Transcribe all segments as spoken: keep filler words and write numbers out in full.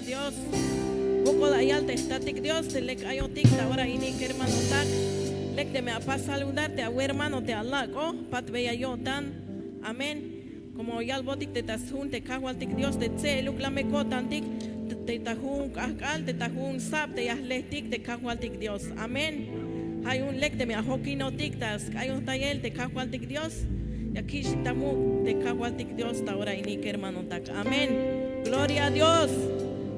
Dios. Wokol la yal te jtatik Dios te lek ayotik ta ora ini kermanotak. Lek teme apas saludar te awermano te alak'o patbeya yo'tan. Amén. Komo yalbotik te ta sjun te kajwaltik Dios te tse'eluk la me ko'tantik te ta jun k'ajk'al te ta jun sab te ya jlejtik te kajwaltik Dios. Amén. Ja' yu'un lek teme ajokinotik ta sk'ayojtayel te kajwaltik Dios, ya kich'tik ta muk' te kajwaltik Dios ta ora ini kermanotak. Amén. Gloria a Dios.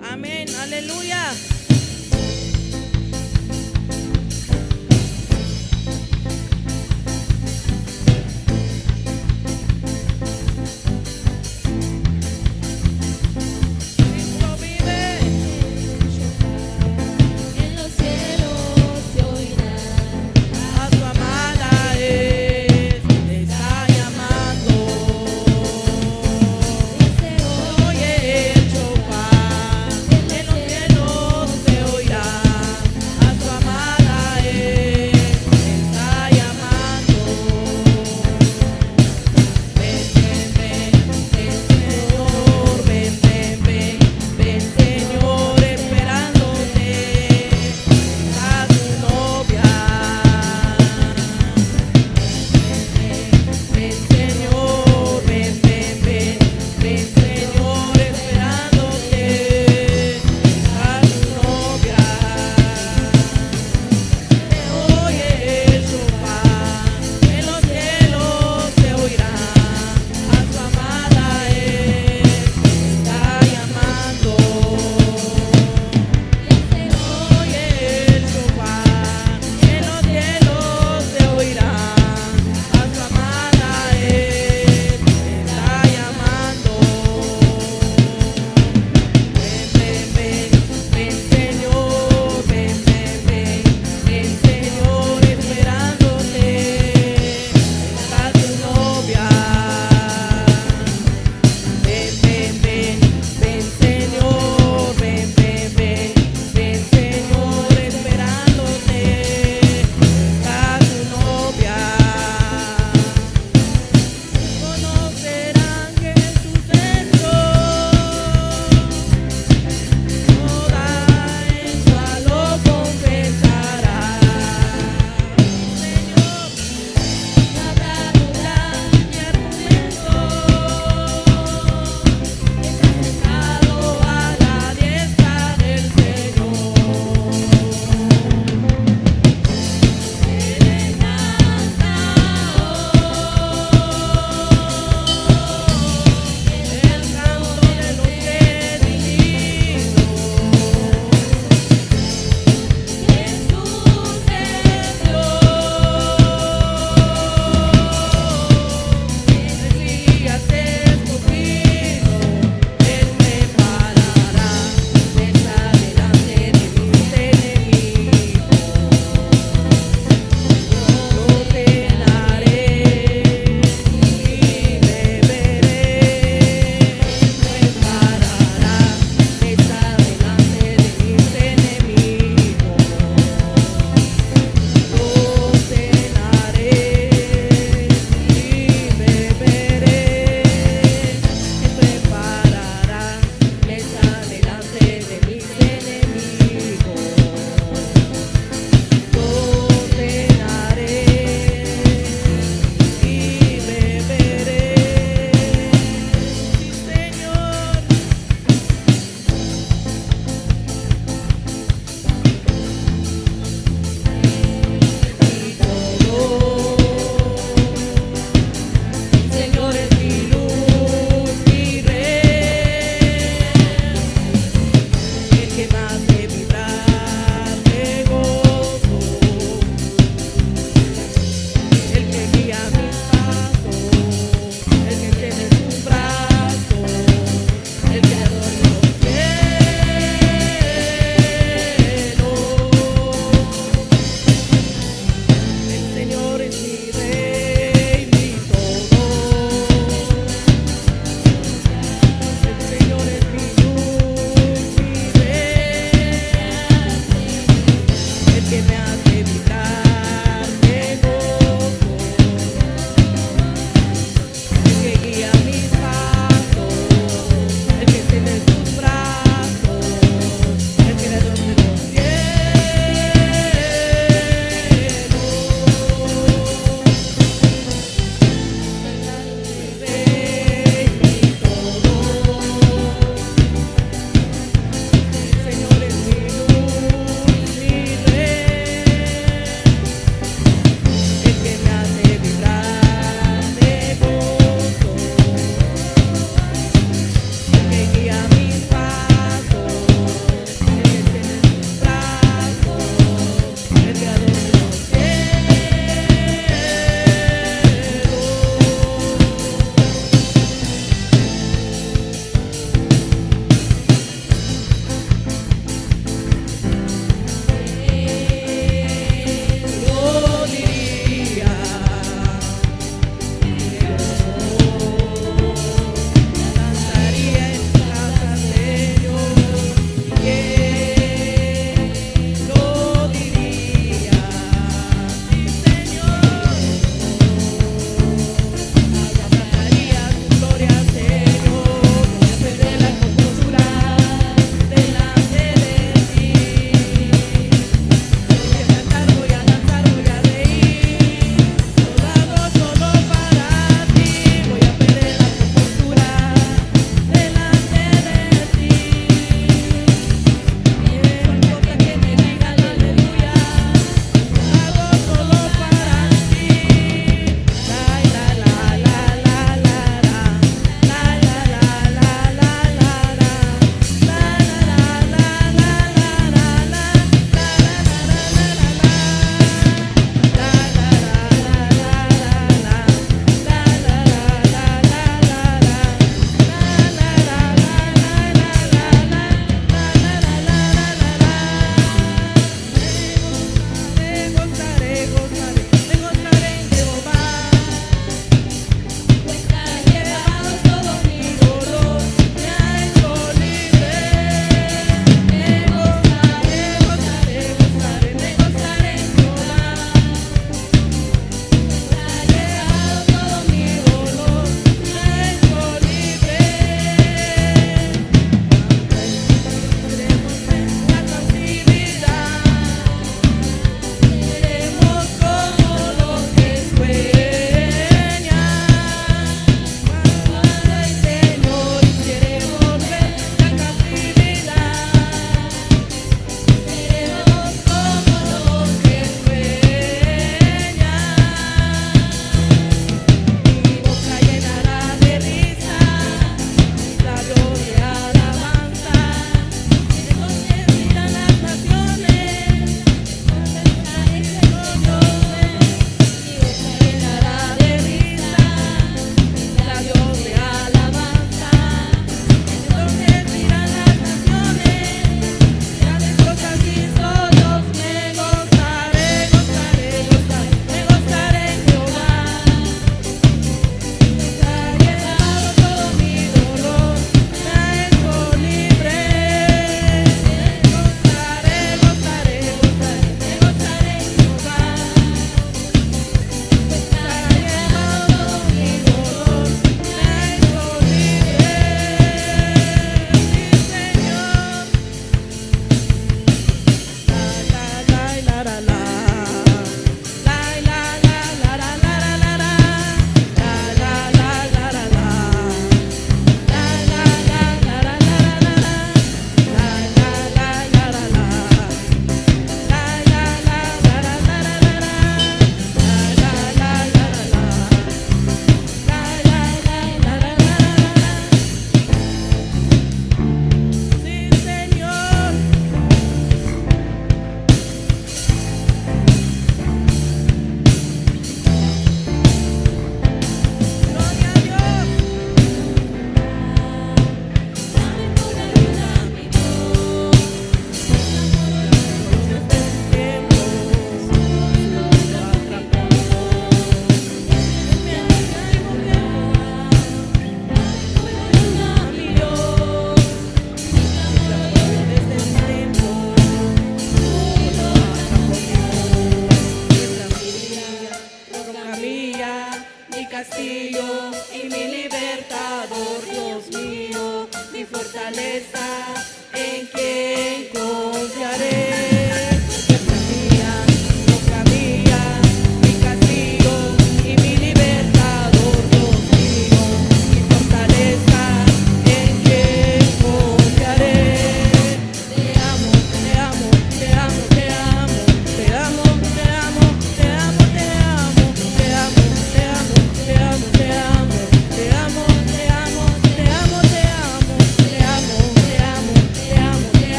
Amén. Aleluya. Cristo vive. En los cielos se oirá. A su amada es, le está llamando. Se oye el shofar. En los cielos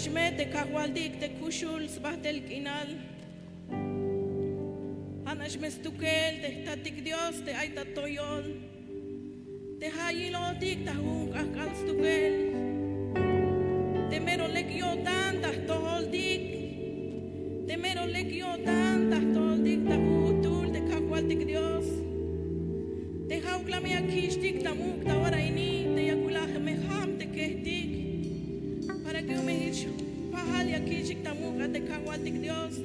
me te Kajwaltik te kuxul sbajtel k'inal. Ja'nax me stukel te jtatik Dios te ay ta toyol. Te ja' yilotik ta jujun k'ajk'al stukel. Te mero lek yo'tan ta jtojoltik. Te mero lek yo'tan ta jtojoltik ta jujun jtul te Kajwaltik Dios. Te ja'ukla me ya kich'tik ta muk' ta ora ini, te yakula me jam te kejtik. Para que yu'un me jich pajal ya kich'tik ta muk' a te Kajwaltik Dios.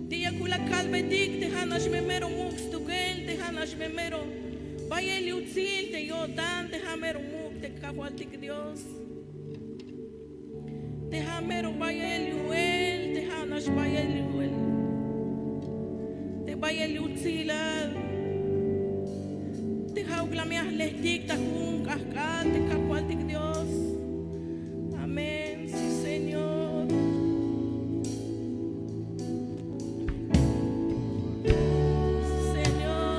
Te yakula kalbetik, te ja'nax me mero muk' stukel, te ja'nax me mero bayel yutsil te yo'tan, te ja' mero muk' te Kajwaltik Dios. Te ja' mero bayel yu'el, te ja'nax bayel yu'el. Te bayel yutsilal. Te ja'ukla me ya jlejtik ta jujun k'ajk'al te Kajwaltik Dios. Amén. Sí, Señor. Señor.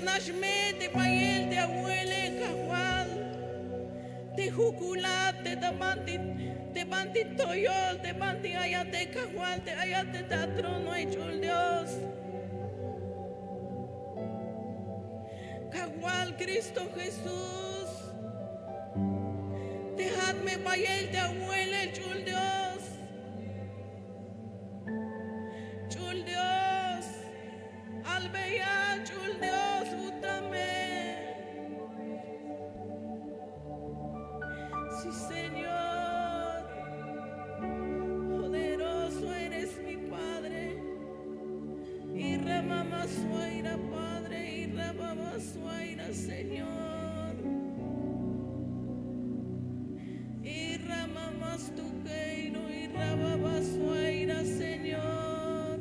Nax me te bayel te awu'ele Kajwal, te jukulat te ta banti, te banti toyol, te banti ayate Kajwal, te ayate ta trono ay ch'ul Dios. Kajwal Cristo Jesús, te ja'at me bayel te awu'ele ch'ul Dios. Ch'ul Dios, albeya ch'ul Dios, utame. Sí, Señor, poderoso eres mi Padre. Irra mama suaira, Padre, irra mama suaira, Señor. Irra mama stukeiro, irra mama suaira, Señor.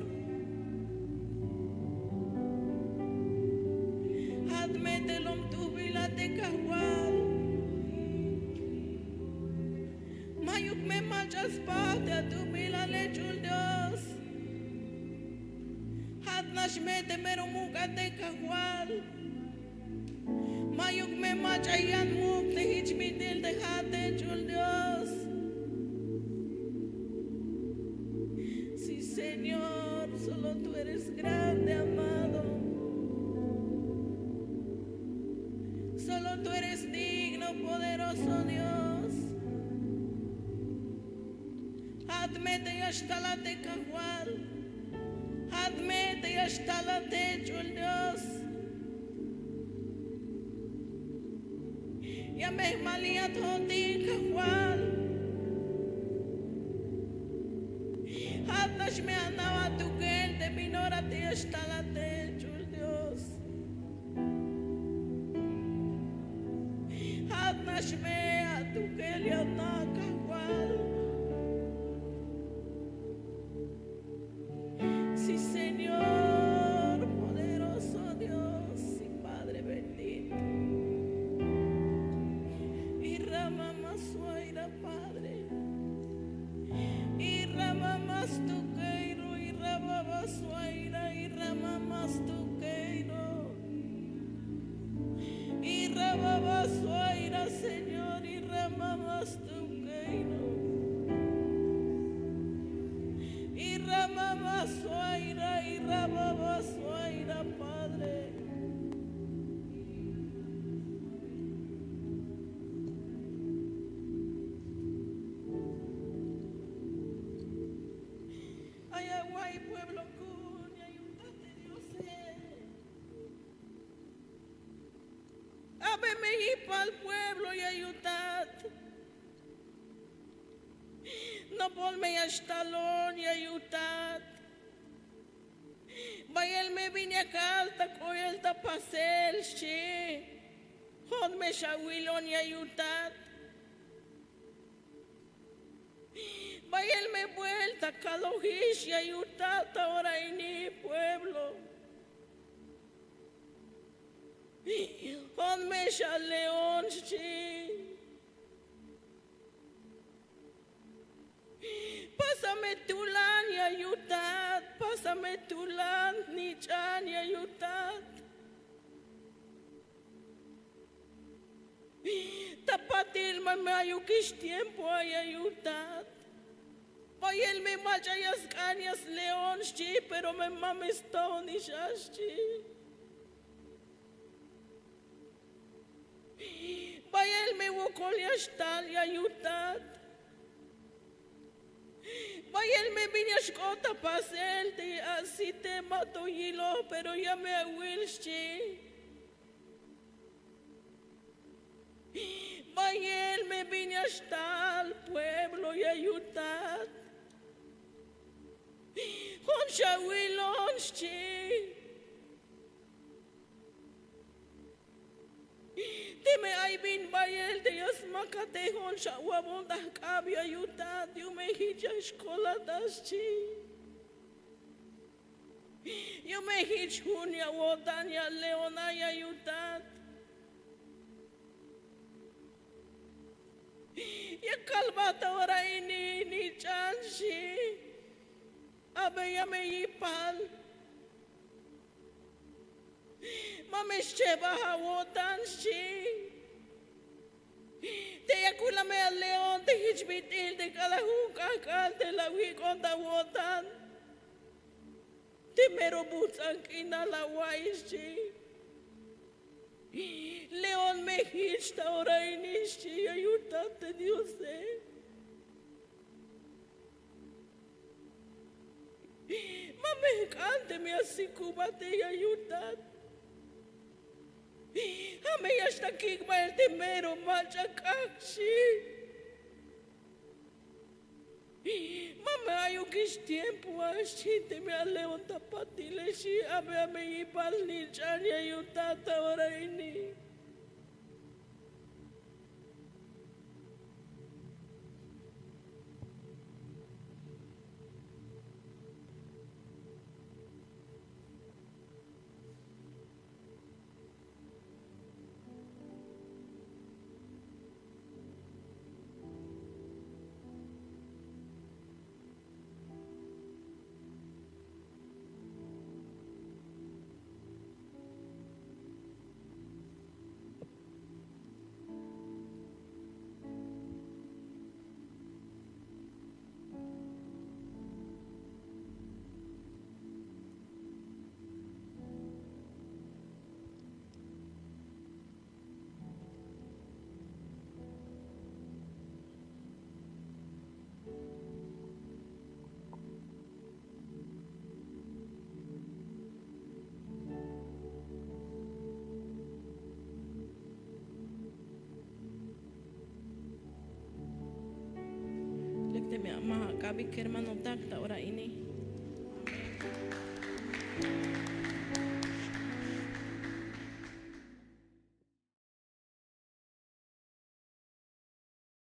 Ja'at me te lom t'ujbilate Kajwal. Ma'yuk me mach'a spajt te at'ujbilale ch'ul Dios. Ja'at nax me te mero muk'ate Kajwal. Ma'yuk me mach'a yan muk' te jich bit'il te ja'ate ch'ul Dios. Sí, Señor, solo tú eres grande, amado. Solo tú eres digno, poderoso Dios. Ja'at me te ya xtalate Kajwal. Ja'at me te ya xtalate ch'ul Dios. Ya me jmaliyat jo'tik Kajwal. Ja'at nax me anaw atukel te bin ora te ya xtalate ch'ul Dios. Ja'at nax me atukel ya na' Kajwal. Sí, Señor, poderoso Dios, sí, Padre bendito. Irra mama suaira, Padre. Irra mama stukeiro, irra mama suaira, irra mama stukeiro. Irra mama suaira, Señor, irra mama stukeiro. Irra mama suaira, irra mama suaira, Padre. Ay awa'iy pueblo ku'un ya yu'un tate Diose. A'be me yipal pueblo ya yu'un tat. Nopol me ya xtalon ya yu'un tat. Bayel me bin ya kal ta k'oel ta pasel xchi. Jo'on me xawilon ya yu'un tat. Bayel me buelta kalojix ya yu'un tat ta ora ini pueblo. Jo'on me xaleon xchi. Pasa me tulan ya yu'un tat, pasa me tulan nich'an ya yu'un tat. Ta patil ma ma'yukix tiempo ay ya yu'un tat. Bayel me mach'a ya sk'an ya sleon xchi, pero me ma me staonix a xchi. Bayel me wokol ya xtal ya yu'un tat. Bayel me bin ya xk'ot ta pasel te ya asite ma to yiloj, pero ya me awil xchi. Bayel me bin ya xtal pueblo ya yu'un tat. Jo'on xawilon xchi. Teme ay bin bayel te ya smakate jo'on xawa'bon ta jk'ab ya yu'un tat, yu'un me jich ya xkolat a xchi. Yu'un me jich jun ya awo'tan ya aleon a ya yu'un tat. Ya kalbat ta ora ini nich'an xchi. A'be ya me yipal. Ma Ma me xchebaj awo'tan, xchi. Te ya k'ulame a León te jich bit'il te k'alal jun k'ajk'al te la awik'on ta awo'tan. Te mero buts'an k'inal awa'iy, xchi. León, me jich ta ora ini, xchi, ya yutat te Diose. Ma me jk'an teme ya sikubaj te ya yutat. Ja' me ya xtakik bael te mero mach'a k'ajk'al, xchi. Ma me ayukix tiempo a, xchi, teme a León ta patile, xchi, a me, a me yipal nich'an ya yutat ta ora ini. Lek teme ma ak'abik kermanotak ta ora ini.